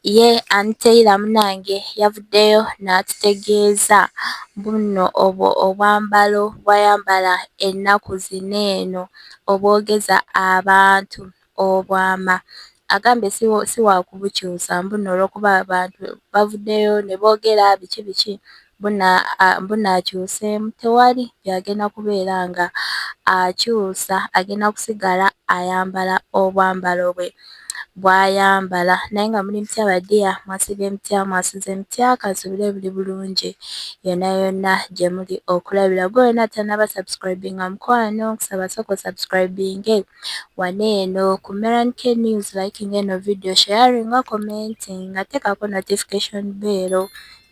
Ye Ann Taylor munnange yavuddeyo n'atutegeeza mbu nno obwo obwambalo bw'ayambala ennaku zino eno obwogeza abantu obwama, agambye si waakubukyusa mbu nno olw'okuba abantu bavuddeyo ne boogera biki biki mbu nno akyuseemu. Tewali by'agenda kubeera nga akyusa, agenda kusigala ayambala obwambalo bwe bw'ayambala. Naye nga muli mutya ba dear, mwasiibye mutya, mwasuze mutya? Kansuubire buli bulungi yonna yonna gye muli okulabira. Gwe wenna atannaba subscribinga mukwano, nkusaba sooka osubscribinge wano eno ku Meran K News, likinga eno video, sharinga, commentinga, teekako notification bell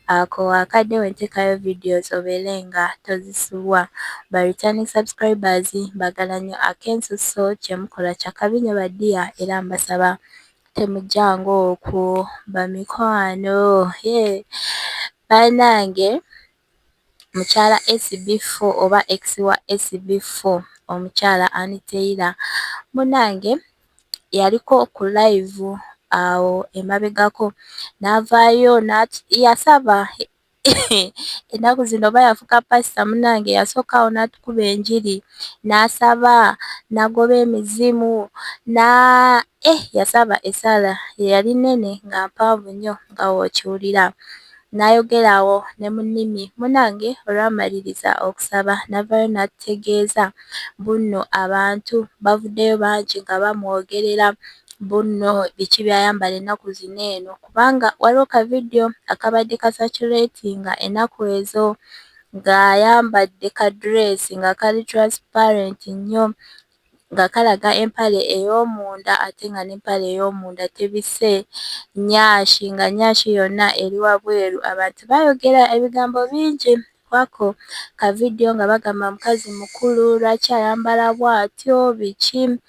ako akadde we nteekayo videos obeere nga tozisubwa. Ba returning subscribers mbagala nnyo ak'ensusso, kye mukola kya kabi nnyo ba dear, era mbasaba temujjanga okwo bamikwano. Ye bannange mukyala SB4 oba ex wa SB4 omukyala Ann Taylor munnange yaliko ku live awo emabegako n'avaayo yasaba ennaku zino oba yafuuka pasita munnange yasooka awo n'atukuba enjiri n'asaba n'agoba emizimu na eh yasaba essaala yali nnene nga mpanvu nnyo nga w'okiwulira. N'ayogera awo ne mu nnimi. Munnange olwamaliriza okusaba n'avaayo n'atutegeeza mbu nno abantu bavuddeyo bangi nga bamwogerera mbu nno biki by'ayambala ennaku zino eno kubanga waliwo ka vidiyo akabadde kasaculatinga ennaku ezo ng'ayambadde ka dress nga kali transparent nnyo nga kalaga empale ey'omunda ate nga n'empale ey'omunda tebisse nnyashi, nga nnyashi yonna eri wabweru. Abantu baayogera ebigambo bingi ku ako ka vidiyo nga bagamba mukazi mukulu lwaki ayambala bw'atyo biki,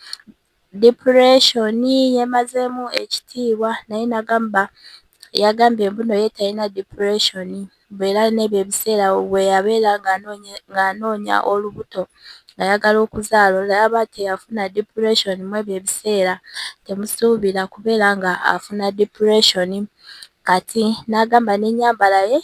depression yeemazeemu ekitiibwa naye n'agamba yagambye mbu nno ye talina depression mbu era n'ebyo ebiseera we yabeera ng'anoonya olubuto ng'ayagala okuzaala olaba teyafuna depression mu ebyo ebiseera temusuubira kubeera nga afuna depression. Kati n'agamba n'ennyambala ye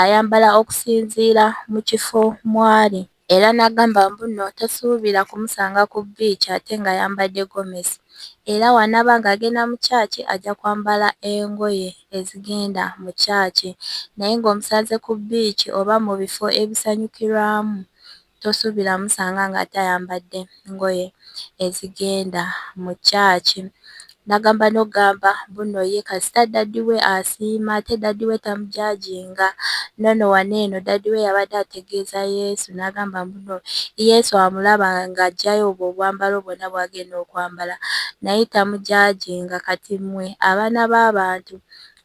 ayambala okusinziira mu kifo mw'ali era n'agamba mbu nno tosuubira kumusanga ku bbiici ate ng'ayambadde gomesi era w'anaaba ng'agenda mu kyaki ajja kwambala engoye ezigenda mu kyaki naye ng'omusanze ku bbiici oba mu bifo ebisanyukirwamu tosuubira musanga ng'ate ayambadde ngoye ezigenda mu kyaki. N'agamba n'okugamba mbu nno ye kasita daddy we asiima ate daddy we tamujajinga. Nno wano eno daddy we yabadde ategeeza Yesu n'agamba mbu nno Yesu amulaba ng'aggyayo obwo obwambalo bwonna bw'agenda okwambala naye tamujajinga. Kati mmwe abaana b'abantu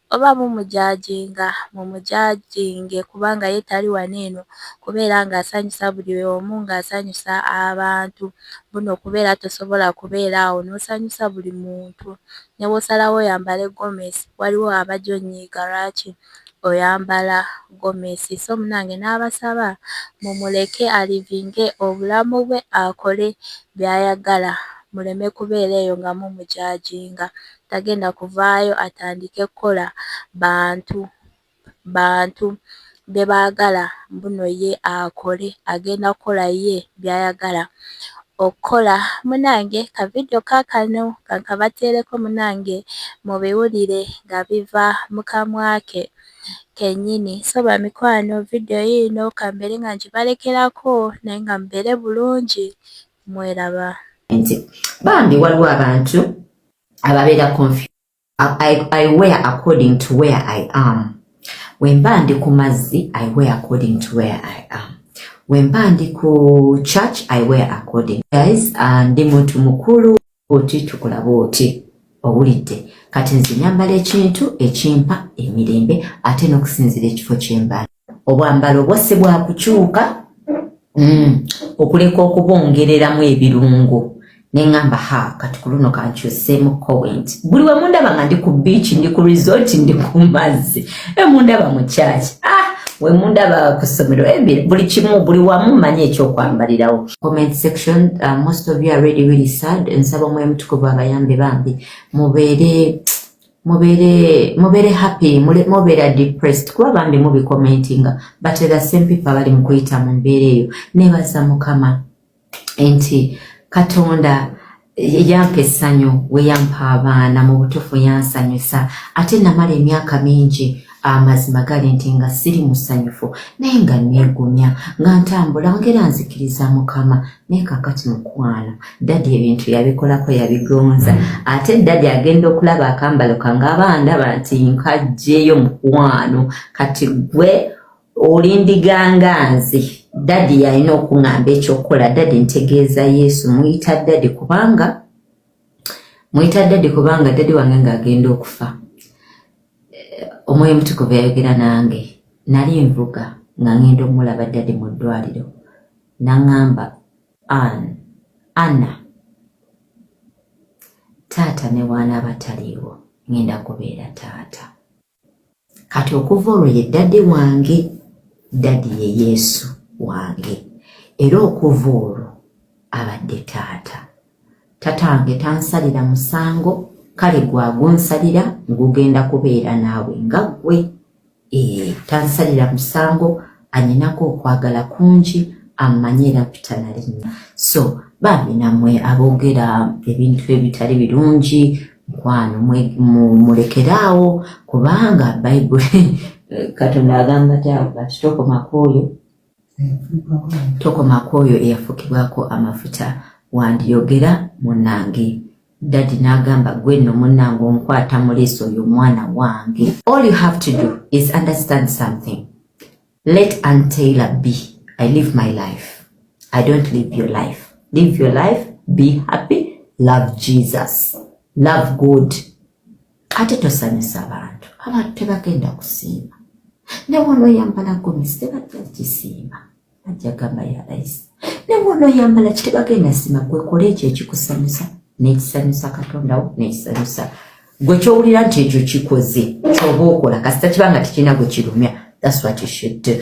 oba mumujajinga mumujajinge kubanga ye tali wano eno kubeera ng'asanyusa buli omu ng'asanyusa abantu buno kubeera tosobola kubeera awo n'osanyusa buli muntu ne bw'osalawo oyambale gomesi waliwo abajja onnyiiga lwaki oyambala gomesi. So munnange n'abasaba mumuleke alivinge obulamu bwe akole by'ayagala muleme kubeera eyo nga mumujajinga. Tagenda kuvaayo atandike kukola bantu bantu bye baagala mbu nno ye akole agenda kukola ye by'ayagala okukola. Munnange ka vidiyo kaakano kankabateereko munnange mubiwulire nga biva mu kamwa ke kennyini. So bamikwano vidiyo yiino kambeere nga ngibalekerako naye nga mubeere bulungi mweraba. Nti bambi waliwo abantu ababeera confused. I wear according to where I am. Wemba ndi ku mazzi, I wear according to where I am. Wemba ndi ku church, I wear according. Guys, ndi muntu mukulu oti tukulaba oti owulidde kati nze nyambala ekintu ekimpa emirembe ate n'okusinziira ekifo kyemba obwambalo bwo si bwakukyuka okuleka okubongereramu ebirungo neŋŋamba ha kati ku luno kankyuseemu comment buli we mundaba nga ndi ku beach ndi ku resort ndi ku mazzi e mundaba mu church ah we mundaba ku ssomero buli kimu buli wamu mmanyi ekyokwambalirawo. Comment section, most of you are really really sad. Nsaba omwoyo mutukuvu abayambe bambi mubeere Mubeere, mubeere happy, mubeera depressed kuba bambi mubicommentinga, but the same people abali mu kuyita mu mbeera eyo. Nebaza Mukama nti Katonda yampa essanyu we yampa abaana. Mu butuufu yansanyusa, ate namala emyaka mingi, amazima gali nti nga siri musanyufu, naye nga neegumya, nga ntambula, ngera nzikiriza Mukama. Naye kakati mukwano, daddy ebintu yabikolako, yabigonza. Ate daddy agenda okulaba akambalo kange, aba ndaba nti nkajjeeyo. Mukwano, kati gwe olindiganga nze, daddy yalina okuŋŋamba ekyokukola. Daddy ntegeeza Yesu. Muyita daddy kubanga, muyita daddy kubanga daddy wange ng'agenda okufa, Omwoyo Mutukuvu yayogera nange. Nali nvuga nga ngenda omulaba daddy mu ddwaliro, naŋŋamba, "An Anna, taata ne waanaaba taliiwo, ngenda kubeera taata." Kati okuva olwo ye daddy wange, daddy ye Yesu wange, era okuva olwo abadde taata. Tatange tansalira musango, kale gwagunsalira ngugenda kubeera naawe nga ggwe. Tansalira musango, anyinako okwagala kungi, amanyi era mpita na linnya. So bambi nammwe aboogera ebintu ebitali birungi, mukwano, mulekeraawo, kubanga Bayibuli, Katonda agamba tyawo bati, "Tokomako oyo, tokomako oyo eyafukibwako amafuta." Wandiyogera munnange, daddy n'agamba, "Gwe nno munnange onkwata muliiso, oyo omwana wange." All you have to do is understand something: let Ann Taylor be. I live my life, I don't live your life. Live your life, be happy, love Jesus, love God. Ate tosanyusa abantu, abantu tebagenda kusiima. Ne wonooyambala gomesi, tebajja kisiima, ajja gamba ya layisi. Ne wonooyambala ki, tebagenda siima. Gwe kola ekyo ekikusanyusa n'ekisanyusa Katonda wo, n'ekisanyusa gwe kyowulira nti ekyo kikoze kyoba okola, kasita kibanga tekirina gwe kirumya. That's what you should do.